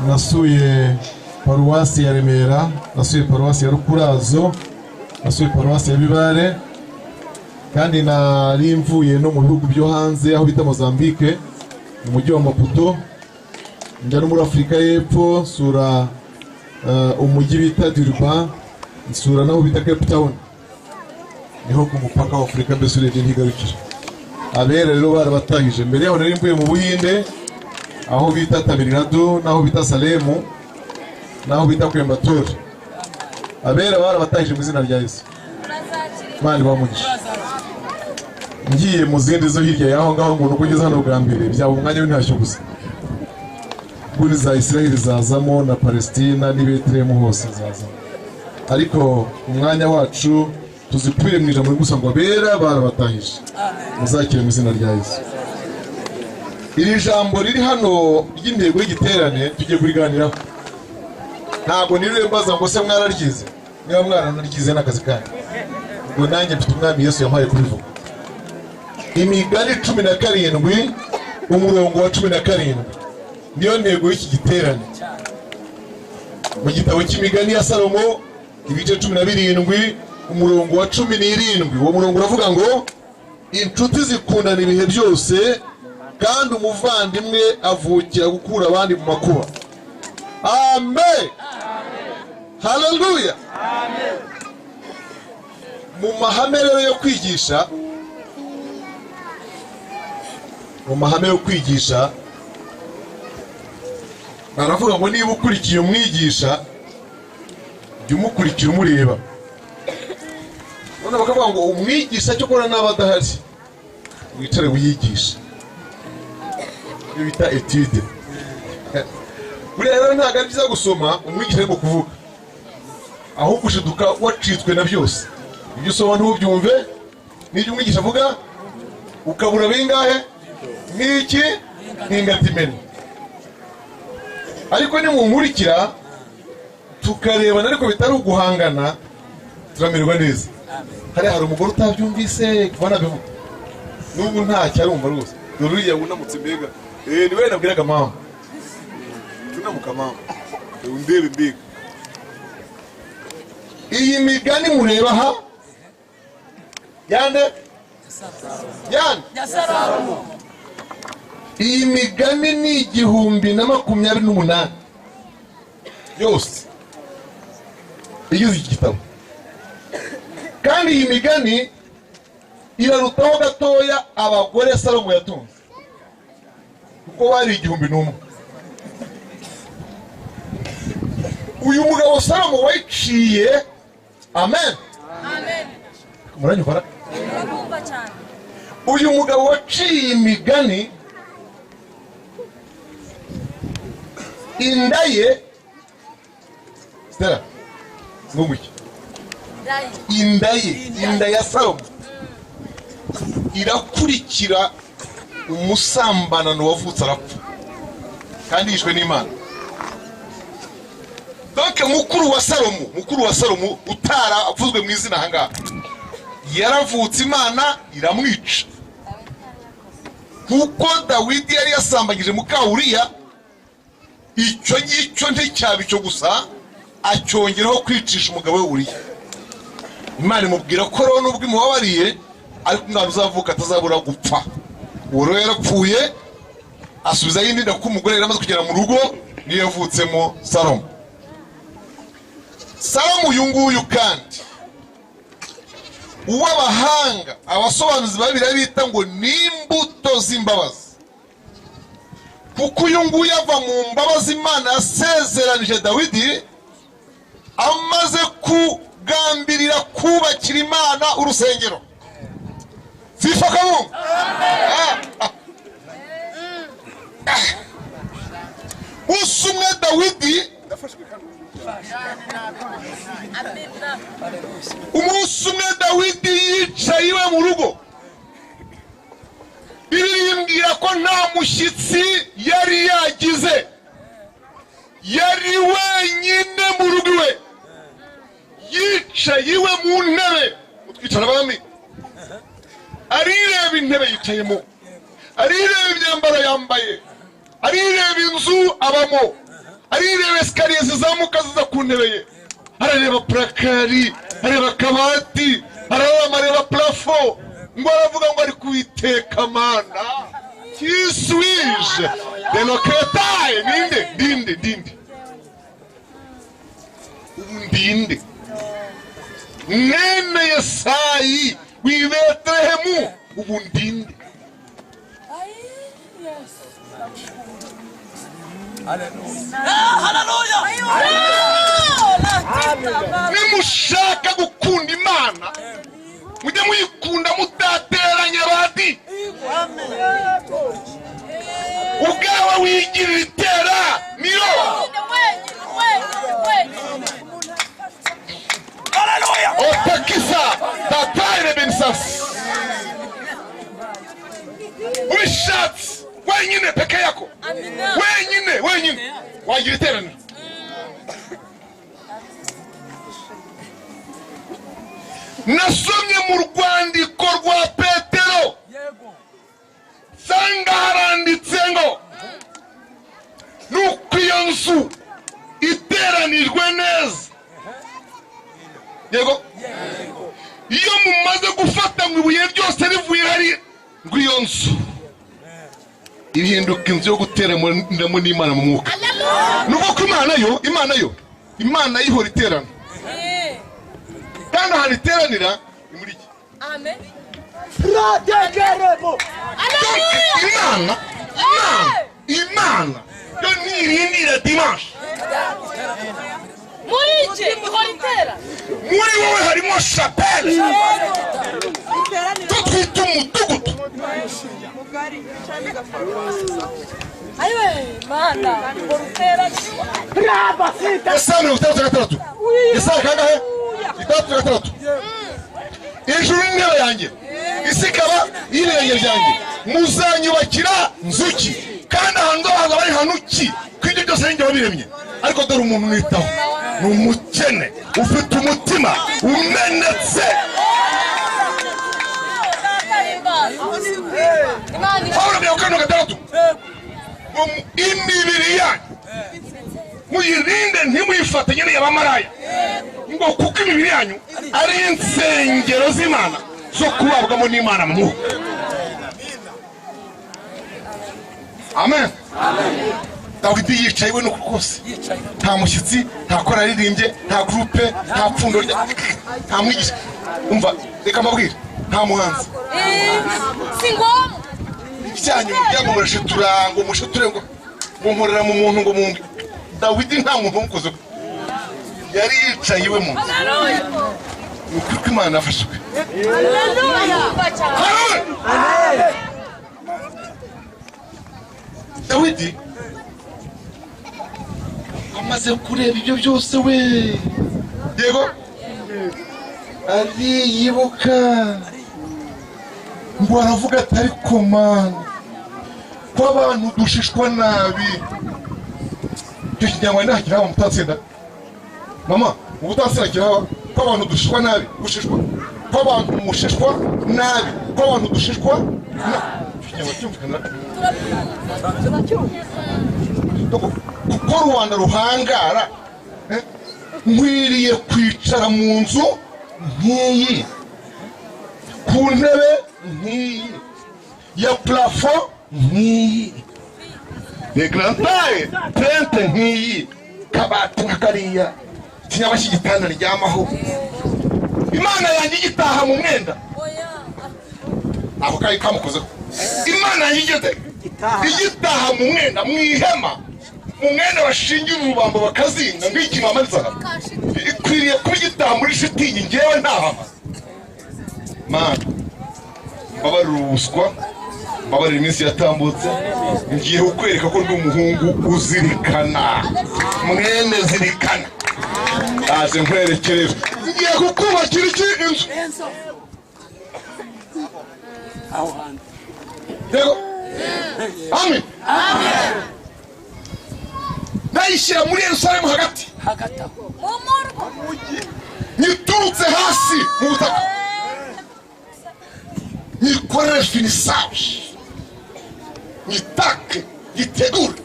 Nasuye paruwasi ya Remera, nasuye paruwasi ya Rukurazo, nasuye paruwasi ya Bibare, kandi nari mvuye no mu bihugu byo hanze aho bita Mozambique mu mujyi wa Maputo, njya no muri Afurika y'Epfo nsura umujyi bita Durban, nsura naho bita Cape Town, niho ku mupaka wa Afurika mbese urebye ntigarukira. Abera rero barabatahije. Mbere yaho nari mvuye mu Buhinde aho bita Tamil Nadu, naho bita Salemu, naho bita Coimbatore. Abera barabatahije mu izina rya Yesu. Imana ibamugisha. Ngiye mu zindi zo hirya y'aho ngaho ngo nuko ugeze hano bwa mbere byaba umwanya w'intashyo gusa. Kuri za Israel zazamo na Palestina n'i Betelehemu hose zazamo, ariko umwanya wacu tuzipfire mu ijambo gusa ngo abera barabatahije. Muzakire mu izina rya Yesu. Iri jambo riri hano ry'intego y'igiterane tugiye kuriganiraho. Ntabwo niriwe mbaza ngo se mwararyize, niba mwaranaryize n'akazi kanyu, ngo nanjye mfite umwami Yesu yampaye kubivuga. Imigani 17 umurongo wa 17 niyo ntego y'iki giterane. Mu gitabo cy'imigani ya Salomo ibice 17 umurongo wa 17, uwo murongo uravuga ngo inshuti zikundana ibihe byose kandi umuvandimwe avukira gukura abandi mu makuba. Amen. Haleluya. Amen. Mu mahame rero yo kwigisha, mu mahame yo kwigisha baravuga ngo niba ukurikiye umwigisha jya umukurikira umureba. None bakavuga ngo umwigisha cyo kora n'abadahari wicare wiyigisha, ibyo bita etude. Buriya rero ntabwo ari byiza gusoma umwigisha arimo kuvuga, ahubwo ushiduka wacitswe na byose. Ibyo usoma ntubyumve, n'ibyo umwigisha avuga ukabura bingahe nk'iki nk'ingatimene. Ariko nimunkurikira tukarebana ariko bitari uguhangana, turamererwa neza. Hari umugore utabyumvise kuva nabivuga n'ubu ntacyo arumva rwose. Dore uriya wunamutse mbega, ni we nabwiraga mama, tunamuka mama, undebe mbega. Iyi migani mureba aha yande yande, iyi migani ni 1028 yose igize iki gitabo. Kandi iyi migani irarutaho gatoya abagore Salomo yatunze, kuko bari 1001. Uyu mugabo Salomo wayiciye, amen. Amen. Muranyumva? Uyu mugabo waciye imigani, inda ye Stella ngumuki, inda ye, inda ya Salomo irakurikira umusambanano wavutse arapfa kandi yishwe n'Imana. Donc mukuru wa Salomo utara avuzwe mu izina aha ngaha, yaravutse Imana iramwica. Kuko Dawidi yari yasambagije muka Uriya, icyo ngicyo nticyaba icyo gusa, acyongeraho kwicisha umugabo we Uriya. Imana imubwira ko rero nubwo imubabariye ariko umwana uzavuka atazabura gupfa. Uwo rero yarapfuye, asubizayo indi nda kuko umugore yari amaze kugera mu rugo, niyo yavutsemo Salomo. Salomo uyu nguyu kandi uw'abahanga abasobanuzi babiri bita ngo ni imbuto z'imbabazi, kuko uyu nguyu ava mu mbabazi Imana yasezeranije Dawidi amaze kugambirira kubakira Imana urusengero. Sifa kabungu. Usumwe Dawidi, umunsi umwe Dawidi yicaye iwe mu rugo, Bibiliya imbwira ko nta mushyitsi yari yagize, yari wenyine mu rugo iwe, yicaye iwe mu ntebe, utwicara abami, arireba intebe yicayemo, arireba imyambaro yambaye, arireba inzu abamo, Arireba esikariye zizamuka ziza ku ntebe ye, arareba purakari, areba akabati, arareba plafo, ngo aravuga ngo ari kuwiteka Mana kiswije deloketaye. Ninde ndinde ndinde ndinde mwene Yesayi w'i Betelehemu, ubu ndinde. Nimushaka gukunda Imana mujye muyikunda mutateranya abandi. Ubwawe wigirira itera niyo. Otakisa tatayire bensas. Ubishatse wenyine peke yako, wenyine wenyine wagira iteraniro. Nasomye mu rwandiko rwa Petero nsanga haranditse ngo nuko iyo nzu iteranijwe neza. Yego, iyo mumaze gufata ngo ibuye ryose rivuye hari ngo iyo nzu ihinduka inzu yo guteraniramo n'Imana mu mwuka. Nuko ko Imana yo, Imana yo, Imana ihora iterana, kandi ahantu iteranira ni muri iki. Amen. Imana, Imana, Imana yo ntirindira dimanche. Muri iki ihora itera. Muri wowe harimo chapelle tutwita umudugudu. Yesaya 66. Yesaya kangahe? 66. Ijuru n'intebe yanjye, isi ikaba y'ibirenge byanjye, muzanyubakira nzu ki? Kandi ahantu hazaba ari hantu ki? Ko ibyo byose ari njye wabiremye. Ariko dore umuntu mwitaho ni umukene ufite umutima umenetse. Pawulo 46 imibiri yanyu muyirinde ntimuyifatanye n'iy'abamaraya, ngo kuko imibiri yanyu ari insengero z'Imana zo kubabwamo n'Imana mu mwuka. Amen. Dawidi yicaye we nuko kose, nta mushyitsi, nta kora aririmbye, nta groupe, nta pfundo, nta mwigisha. Umva reka mbabwire, nta muhanzi. Si ngombwa ibyanyu muryango murashitura ngo mushiture ngo nkorera mu muntu ngo mumbi. Dawidi nta muntu umukoze, yari yicaye iwe mu nzu. Ni ukuri ko Imana yafashwe. Dawidi amaze kureba ibyo byose we, yego ariyibuka ngo aravuga ati ariko Mana ko abantu dushishwa nabi. Icyo kinyarwanda ntakiraba mutatsinda mama, ubutatsinda kiraba ko abantu dushishwa nabi, gushishwa ko abantu mushishwa nabi, ko abantu dushishwa nabi. Cyumvikana kuko Rwanda ruhangara. Nkwiriye kwicara mu nzu nk'iyi, ku ntebe nk'iyi, ya plafo nk'iyi, egrantaye trente nk'iyi, kabati nka kariya, ikinyaba cy'igitanda ryamaho. Imana yanjye igitaha mu mwenda, ako kari kamukozeho. Imana yanjye igeze igitaha mu mwenda, mu ihema, mu mwenda bashingira urubambo bakazinga nk'ikimama nzara, ikwiriye kuba igitaha muri shitingi. Ngewe ntahama. Mana mbabarira ubuswa, mbabarira iminsi yatambutse, ngiye kukwereka ko ndi umuhungu uzirikana, mwene zirikana. Aje nkwerekerera, ngiye kukubakira iki inzu. Yego, amen. Nayishyira muri Yerusalemu hagati, nyiturutse hasi mu butaka, nyikorere finisage, nyitake, nyitegure,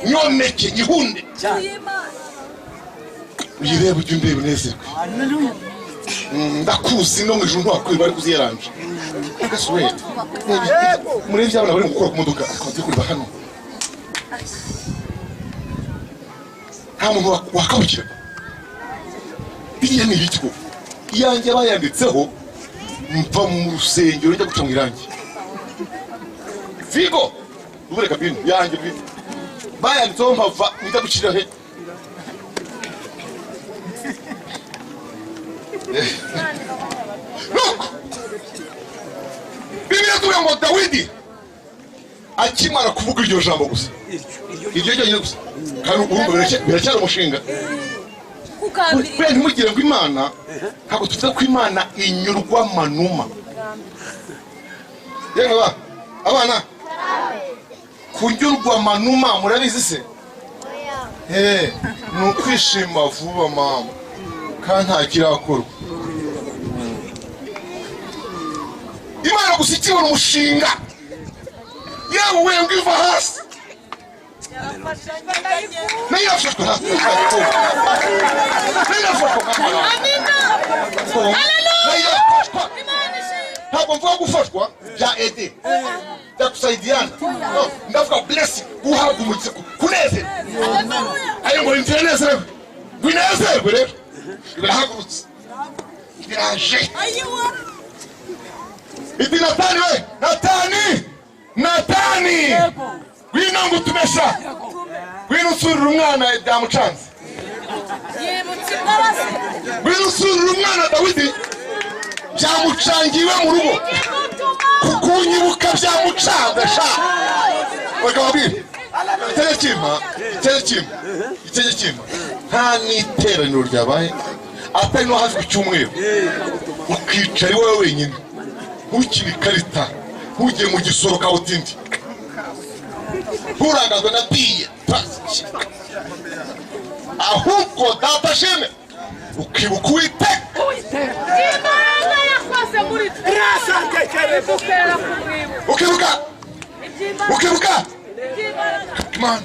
Nyomeke nyihunde. Uyirebe ujye undeba unezerwe. Ndakuzi no mu ijuru ntiwakwiba ariko uziyeranje. Gaswete. Murebye abana bari gukora ku modoka ariko bagiye kureba hano. Nta muntu wakabukira. Biriya ni ibiki koko? Iyanjye bayanditseho mva mu rusengero njya guca mu irangi. Vigo! Ubure kabine yanjye bwite. Bayanditseho mpava njya gucira he? Look! Bibiliya itubwira ngo Dawidi akimara kuvuga iryo jambo gusa. Iryo ryonyine gusa. Kandi urumva biracyari umushinga. Kubera ntimugire ngo Imana, ntabwo tuvuze ko Imana inyurwa manuma. Yemwe abana, kunyurwa manuma murabizi se? Ni ukwishima vuba mama, kandi nta kirakorwa. Imana gusa ikibona umushinga, yewe wembwa iva hasi. Nayo ntabwo mvuga gufashwa bya ede bya kusaidiana, ndavuga blessing, guhabwa umugisha, kunezerwa. Ayo ngo inzira inezerwe, ngo inezerwe rero birahagurutse biraje. Iti Natani we, Natani, Natani, ngwino ngutumesha, ngwino usurire umwana byamucanze, ngwino usurire umwana Dawidi byamucangiwe mu rugo, kukunyibuka byamucanze sha. Bakababwira itegeko kimpa nta n'iteraniro ryabaye atari no hafi ku cyumweru, ukicara iwawe wenyine, ntukine ikarita, ntujye mu gisoro kabutindi, nturangazwe na biye, ahubwo data sheme ukibuka Uwiteka. Ukibuka, ukibuka Imana.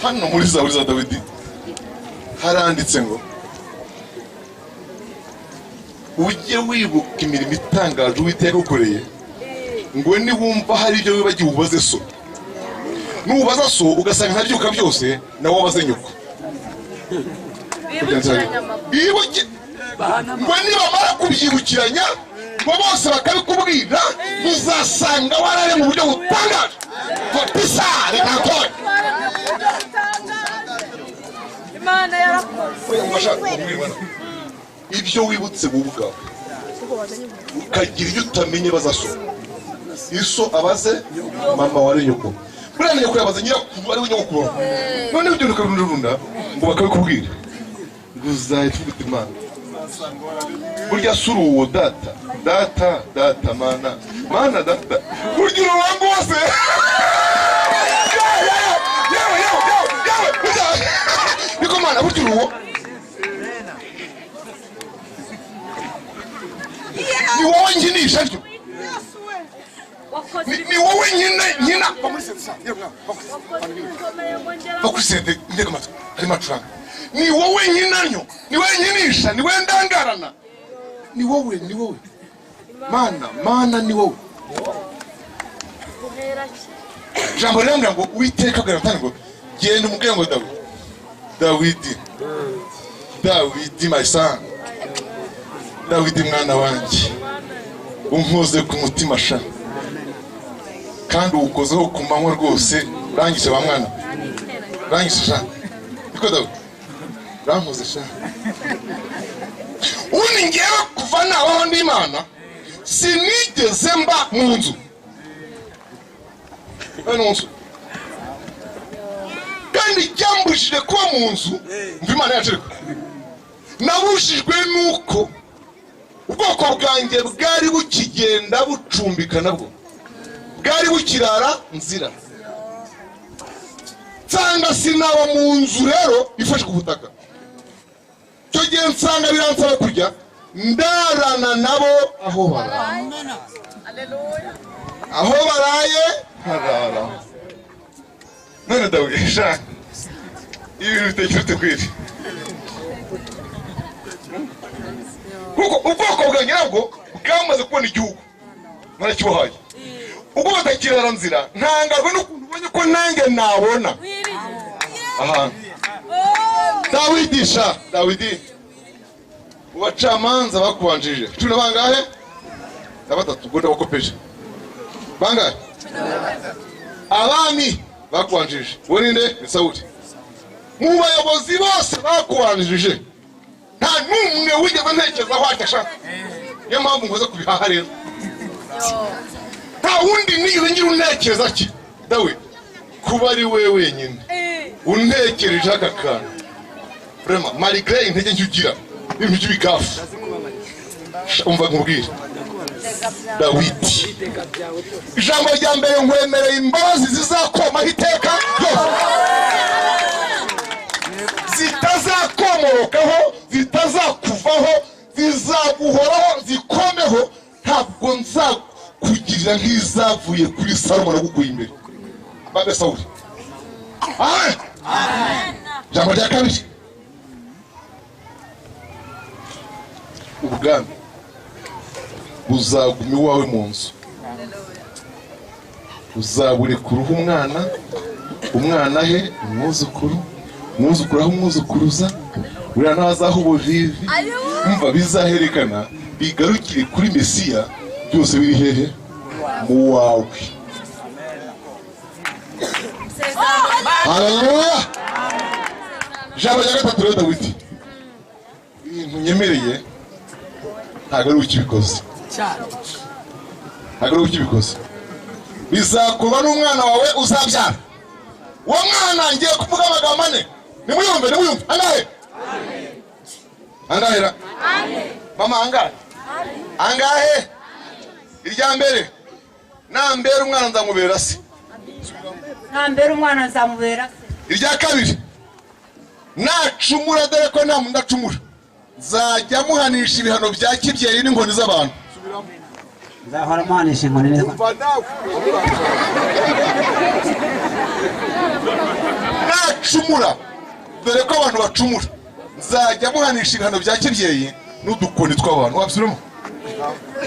Hano muri Zaburi za Dawidi haranditse ngo ujye wibuka imirimo itangaje Uwiteka yagukoreye, ngo niwumva hari ibyo wibagiwe ubaze so. Nubaza so ugasanga ntabyibuka byose, nawe wabaze nyoko. Ngo nibamara kubyibukiranya ngo bose bakabikubwira, uzasanga warare mu buryo butangaje. Kabisa reka nkore. Imana yarakoze. Ibyo wibutse wowe ubwawe ukagira ibyo utamenye baza so. Iso abaze mama wari nyoko. Buriya nyoko yabaze nyirakuru ari we nyogokuru. None ibyo bikabirunda ngo bakabikubwira, ngo uzahita uvuga uti Imana burya suri uwo data, data, data, mana, mana, data, burya uri uwo rwose. Yewe, yewe, yewe, burya niko mana, burya uri uwo. Ni wowe nkinisha ryo, ni wowe nkina. Va kuri sente, ntega amatwi, harimo acuranga. Ni wowe nkinanyo, ni wowe nkinisha, ni wowe ndangarana, ni wowe, ni wowe mana, mana ni wowe. Ijambo rirambwira ngo Uwiteka abwira Natani ngo genda umubwire ngo Dawidi, Dawidi my son, Dawidi mwana wanjye, unkoze ku mutima sha, kandi uwukozeho ku manywa rwose, urangije ba mwana, urangije sha, niko Dawidi urankoze sha. Ubundi ngewe kuva nabaho n'Imana sinigeze mba mu nzu, kandi icyambujije kuba mu nzu mva Imana yacu, ariko nabujijwe nuko ubwoko bwanjye bwari bukigenda bucumbika, nabwo bwari bukirara nzira, nsanga sinaba mu nzu rero ifashe ku butaka. Icyo gihe nsanga biransaba kujya ndarana nabo aho barara. Aho baraye harara. None Dawidi sha ibintu bitekerete kwiri. Kuko ubwoko bwa nyirabwo bwamaze kubona igihugu narakibahaye. Ubwo batakirara nzira ntangarwe n'ukuntu ubonye ko nanjye nabona. Aha. Dawidi sha Dawidi ubacamanza bakubanjije 10 bangahe? Na batatu ubwo ndabakopeje. Bangahe? Abami bakubanjije. Uwo ninde? Ni Sawuli. Mu bayobozi bose bakubanjije nta n'umwe wigeze ntekerezaho atashaka. Niyo mpamvu nkoze kubihaha rero. Nta wundi nigeze ngira untekereza ki Dawidi kuba ari we wenyine untekereje aka kantu. Vraiment malgré intege nke ugira ibintu by'ibigafu. Umva nkubwire Dawidi, ijambo rya mbere nkwemereye imbabazi zizakomaho iteka ryose, zitazakomorokaho, zitazakuvaho, zizaguhoraho, zikomeho. Ntabwo nzakugirira nk'izavuye kuri Salomo nagukuye imbere. Babe Sawuli. Amen. Ijambo rya kabiri, ubwami buzaguma iwawe mu nzu, uzaburekura uha umwana, umwana he umwuzukuru, umwuzukuru aho umwuzukuruza, uriya nawe azaha ubuvivi. Umva bizaherekana bigarukire kuri Mesiya, byose biri hehe? Mu wawe. Haleluya. Ijambo rya gatatu rero Dawidi, ibintu nyemereye ntabwo ari ukibikoze, ntabwo ari ukibikoze. Bizakorwa n'umwana wawe uzabyara. Uwo mwana ngiye kuvuga amagambo ane. Nimuyumve, nimuyumve. Angahe? Angahe ra? Mama angahe? Angahe? Irya mbere, nambera umwana nzamubera se. Nambera umwana nzamubera se. Irya kabiri, nacumura dore ko nta muntu ndacumura, nzajya muhanisha ibihano bya kibyeyi n'inkoni z'abantu. Nzahora muhanisha inkoni n'abantu. Nacumura dore ko abantu bacumura, nzajya muhanisha ibihano bya kibyeyi n'udukoni tw'abantu. Wabisubiramo?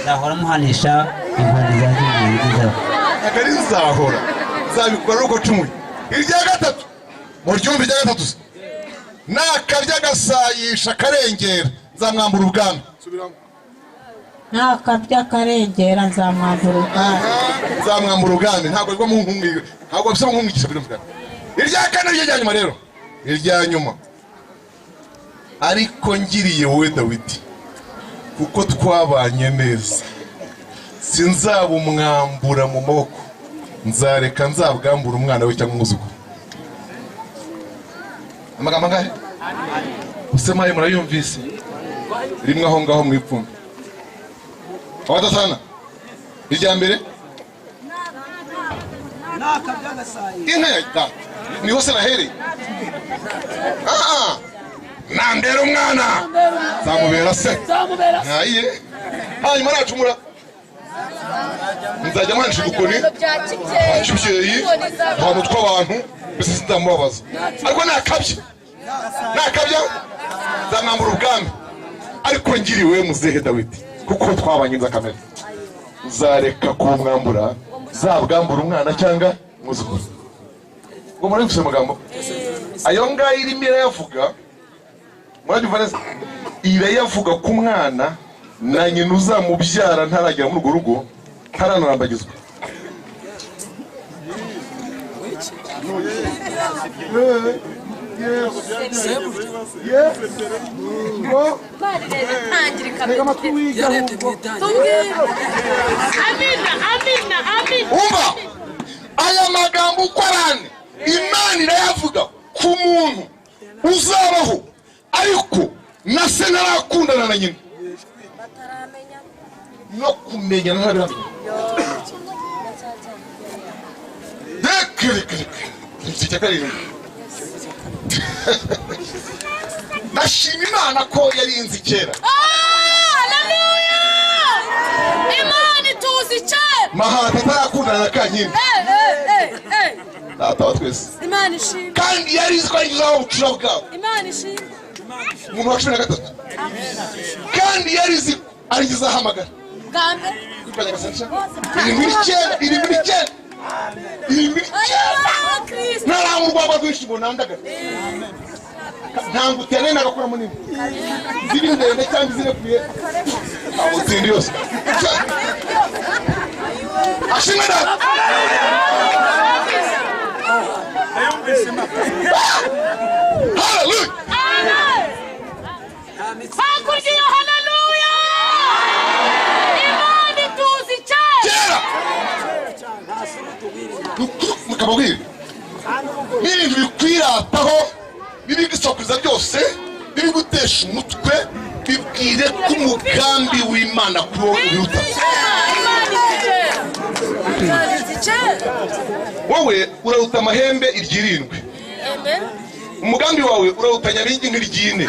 Nzahora muhanisha inkoni za kibyeyi n'iz'abantu. Ntabwo ari nzahora, nzabikora uko cumuye. Irya gatatu, muryumve irya gatatu, nakarya agasayisha akarengera nzamwambura ubwami. Nakarya akarengera nzamwambura ubwami. Nzamwambura ubwami. Ntabwo bigwa mu nkumwi, ntabwo bisa nk'umwigisha birumvikana. Irya kane ryo rya nyuma rero, irya nyuma, ariko ngiriye wowe Dawidi kuko twabanye neza, sinzabumwambura mu maboko, nzareka nzabwambura umwana we cyangwa umwuzukuru. Amagambo angahe? Usemaye murayumvise? Rimwe aho ngaho mu ipfumbi. Abatasana. Irya mbere, inka ya data niho se nahereye. Nambera umwana nzamubera se. Ntayiye. Hanyuma nacumura nzajya muhanisha udukoni kibyeyi, ahantu tw'abantu, mbese sinzamubabaza. Ariko nakabya, nakabya nzamwambura ubwami. Ariko ngiriwe muzehe Dawidi kuko twabanye nzakamera, nzareka kumwambura, nzabwambura umwana cyangwa umwuzukuru. Ubwo murabifise amagambo ayo ngayo irimo irayavuga, murabyumva neza? Irayavuga ku mwana na nyina uzamubyara ntaragera muri urwo rugo, ntaranarambagizwa. Umva aya magambo uko ari ane, Imana irayavuga ku muntu uzabaho ariko na se ntarakundana na nyina, no kumenya ntarabimenya. Reka reka. Ndashima Imana ko yarinze kera. Haleluya! Imana ituzi kera. Maharata atarakundana na Kankindi. Data wa twese. Imana ishimwe. Kandi yari izi ko ari izaho ubucura bwabo. Imana ishimwe. Umuntu wa 13. Kandi yari izi ari izahamagara. Bwa mbere. 79 79. Ntaranga urwagwa rwinshi ngo nandagare. Ntabwo utene nagakora munini. Ziri ndende cyangwa izirekuye. Utsinda yose. Ashimwe data. Hallelujah. Hakurya iyo haleluya. Imana ituzi cyane. Mukababwira n'ibintu bikwirataho n'ibigusakuza byose n'ibigutesha umutwe bibwire ko umugambi w'Imana kuri wowe ubiruta. Wowe uraruta amahembe iryirindwi. Umugambi wawe uraruta nyabingi nk'iryine.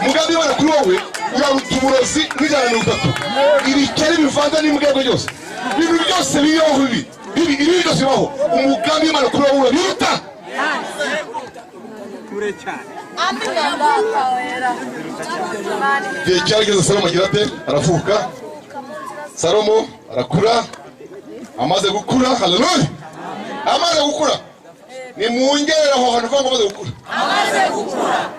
Umugambi w'Imana kuri wowe uraruta uburozi nk'130. Ibikeri bivanze n'imbwebwe byose. Ibintu byose bibaho bibi. Ibi byose bibaho. Umugambi w'Imana kuri wowe urabiruta. Igihe cyarageze Salomo agira ate? Aravuka. Salomo arakura. Amaze gukura, haleluya. Amaze gukura. Ni mungerera aho hantu ngo amaze gukura. Amaze gukura.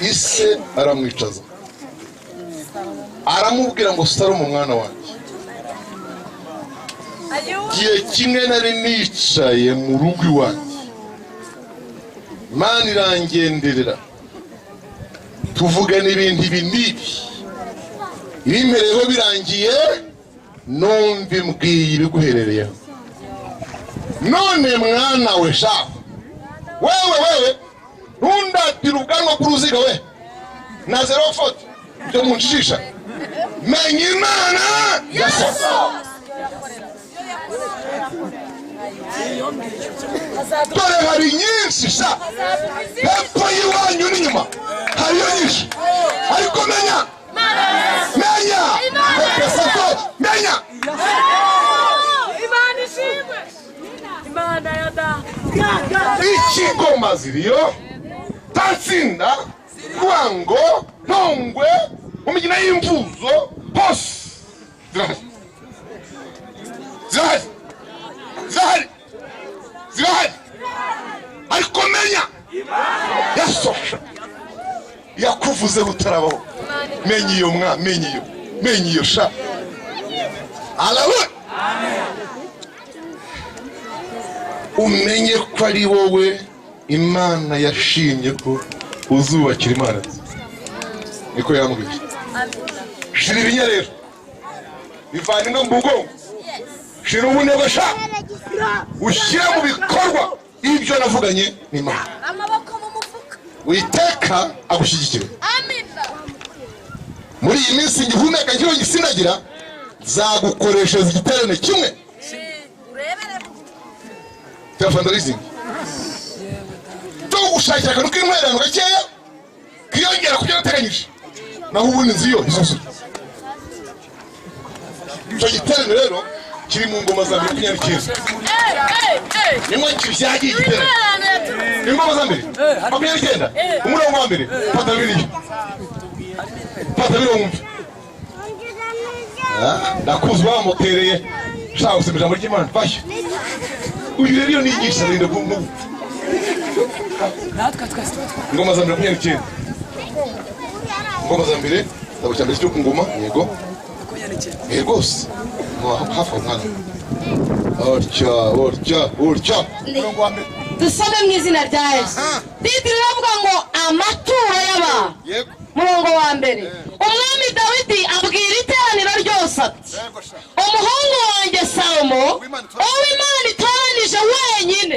Ise aramwicaza. Aramubwira ngo Salomo mwana wanjye. Gihe kimwe nari nicaye mu rugo iwanjye. Imana irangenderera. Tuvuga n'ibintu ibi n'ibi. Ibimereyeho birangiye numva imbwiye ibiguherereyeho. None mwana we sha. Wewe ntundatire ubwanwa bw'uruziga we. Na 04 byo munjijisha. Menya Imana ya so. Dore hari nyinshi sha. Hepfo y'iwanyu n'inyuma hariyo nyinshi. Ariko menya. Menya. Menya. Imana ishimwe. Imana ya data. Ikigoma ziriyo. Tatsinda, Rwango, Ntongwe, mu migina y'imvuzo hose zirahari. Zirahari. Zirahari. Zirahari. Ariko menya yasosha yakuvuze utarabaho. Menya iyo mwa, menya iyo. Menya iyo sha. Haleluya. Umenye ko ari wowe Imana yashimye ko uzubakira Imana. Niko yambwiye. Shira ibinya rero. Bivana ingo mu mugongo. Shira ubunebwe sha. Ushyira mu bikorwa ibyo navuganye n'Imana. Amaboko mu mufuka. Witeka agushyigikire. Amina. Muri iyi minsi ngihumeka nkiriho gisindagira nzagukoreshereza igiterane kimwe. Urebere. Cya fundraising. Gushakira akantu k'intwererano gakeya kiyongera ku byo nateganyije. Naho ubundi inzu yo izuzuye. Icyo giterane rero kiri mu ngoma za mbere 29. Nimwe kibyagiye igiterane. Ingoma za mbere 29 umurongo wa mbere fata Bibiliya. Fata Bibiliya wumve. Ndakuzi bamutereye ushaka gusoma ijambo ry'Imana vayo. Uyu rero iyo niyigisha arinda gupfa. Ingoma za mbere 29. Ingoma za mbere, igitabo cya mbere cyo ku ngoma, yego. Yego rwose. Hafi aho mwana. Utya, utya, utya. Dusome mu izina rya Yesu. Bibiliya iravuga ngo amaturo y'abantu. Murongo wa mbere. Umwami Dawidi abwira iteraniro ryose ati: Umuhungu wanjye Salomo, uwo Imana itoranije wenyine.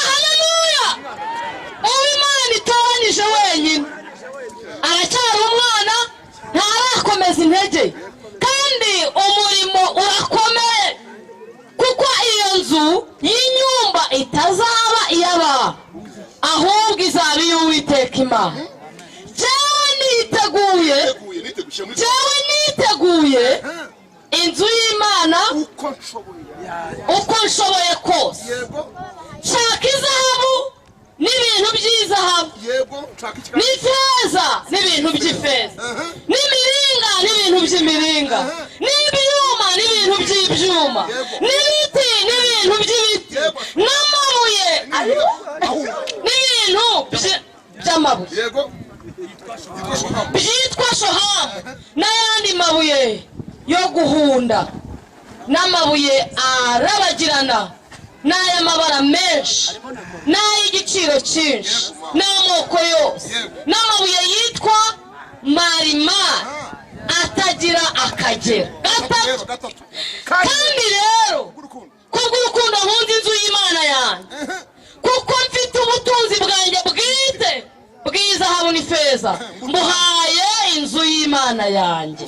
Haleluya! Uwo Imana itoranije wenyine. Aracyari umwana, ntarakomeza intege. Kandi umurimo urakomeye. Kuko iyo nzu y'inyumba itazaba iy'abantu, ahubwo izaba iy'Uwiteka Imana. Jewe niteguye Niteguye, jewe niteguye inzu y'Imana uko nshoboye kose. Nshaka izahabu n'ibintu by'izahabu, n'ifeza n'ibintu by'ifeza, n'imiringa n'ibintu by'imiringa, n'ibyuma n'ibintu by'ibyuma, n'ibiti n'ibintu by'ibiti, n'amabuye n'ibintu by'amabuye byitwa shohamu, n'ayandi mabuye yo guhunda, n'amabuye arabagirana, n'ay'amabara menshi, n'ay'igiciro cyinshi, n'amoko yose, n'amabuye yitwa marimari atagira akagera. Gatatu, kandi rero kubw'urukundo nkunda inzu y'Imana yanjye, kuko mfite ubutunzi bwanjye bwite bw'izahabu n'ifeza, mbuhaye inzu y'Imana yanjye,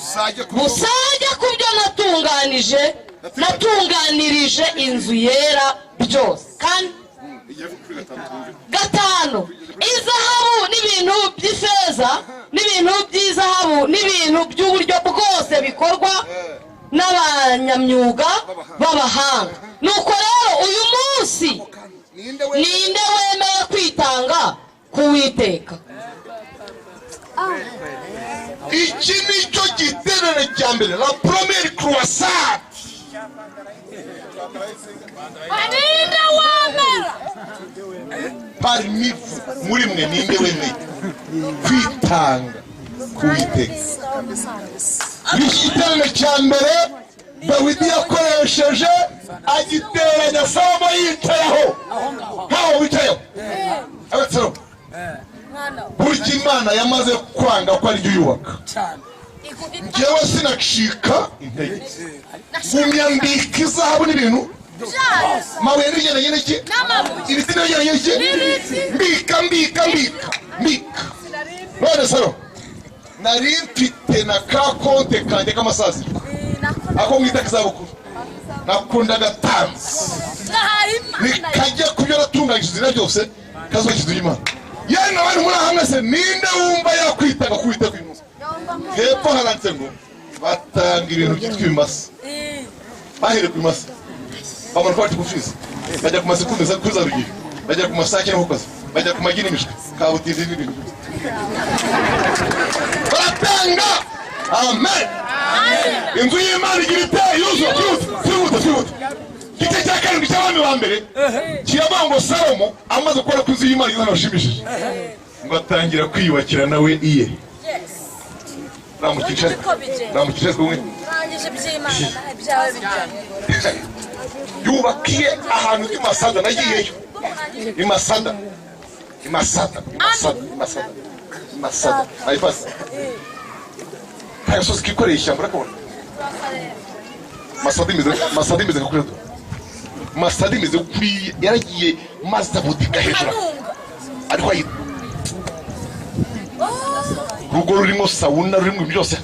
busage ku byo natunganije natunganirije inzu yera byose. Kandi gatanu, izahabu n'ibintu by'ifeza n'ibintu by'izahabu n'ibintu by'uburyo bwose bikorwa n'abanyamyuga b'abahanga. Nuko rero uyu munsi ninde wemeye kwitanga kuwiteka? Iki nicyo giterane cya mbere, la première croissante. Ninde wemera? Parmi vous, muri mwe ninde wemeye kwitanga kuwiteka? Igiterane cya mbere Dawidi yakoresheje agiteranya Salomo yicayeho. Ntaho wicayeho. Abatsero. Burya Imana yamaze kwanga ko ari yubaka. Njyewe sinacika intege. Gumya mbika izahabu n'ibintu mabuye n'ibigendanye n'iki, ibiti n'ibigendanye n'iki, mbika mbika mbika mbika. None Salomo, nari mfite na ka konte kanjye k'amasaziro ako mwita kizabukuru, nakundaga tanzi nikajya kubyo natunganyije izina byose kazokiza Imana. Yena abantu muri aha mwese ninde wumva yakwitaga kuwiteka uyu munsi? Hepfo haranditse ngo batanga ibintu byitwa ibimasa, bahereye ku bimasa bamanuka baca ku mfizi, bajya ku masekurume kuri za rugiye, bajya ku masake n'inkokozi, bajya ku magi n'imishwi, kabutindi n'ibintu byose baratanga. Amen. Inzu y'Imana igira ite? Yuzuye. Twihuta twihuta. Igice cya karindwi cy'abami ba mbere kiravuga ngo Salomo amaze gukora ku nzu y'Imana igeze ahantu hashimishije, ngo atangira kwiyubakira nawe iye. Namukisha kumwe yubakiye ahantu i Masada. Nagiyeyo i Masada, i Masada, i Masada, i Masada, i Masada. Ayifasi agasozi kikoreye ishyamba, urakabona Masada imeze, Masada imeze nka kuriya, Masada imeze kuriya, yaragiye maze abudika hejuru, ariko ayi urugo rurimo sauna, rurimo ibintu byose.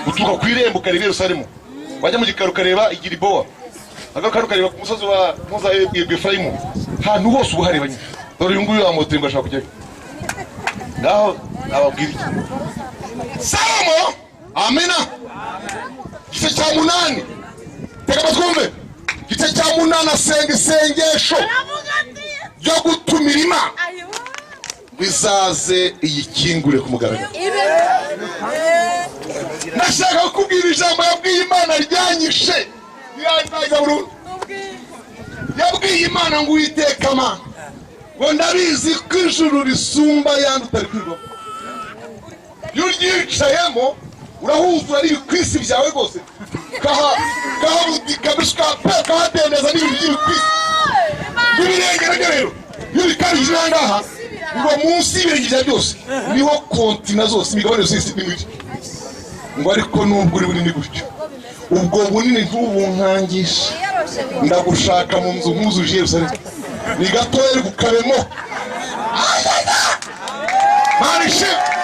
Uturuka ku irembo ukareba Yerusalemu, wajya mu gikari ukareba Igiribowa, agaruka ukareba ku musozi wa Muza Efurayimu, ahantu hose uba uhareba nyine. Dore uyu nguyu wamoteye ngo ashaka kujyayo. Ngaho nababwira iki? Salomo, amena. Igice cya 8, tega amatwi wumve. Igice cya 8 asenga isengesho ryo gutumira Imana bizaze iyikingure ku mugaragaro. Ndashaka kukubwira ijambo yabwiye Imana ryanyishe rirangiza burundu. Yabwiye Imana ngo Uwiteka Mana, ngo ndabizi ko ijuru risumba ayandi utari kwirwamo. Iyo uryicayemo urahuzura n'ibikwisi byawe rwose, kahabudika kahatendeza n'ibintu by'ibikwisi n'ibirenge nabyo. Rero iyo ubikabije aha ngaha, ngo munsi y'ibirenge bya byose niho kontina zose, imigabane yose y'isi n'imijyi. Ngo ariko nubwo uri bunini gutyo, ubwo bunini ntubunkangishe, ndagushaka mu nzu nkuzuje Yerusalemu. Ni gatoya ariko ukabemo. Mana ishimwe.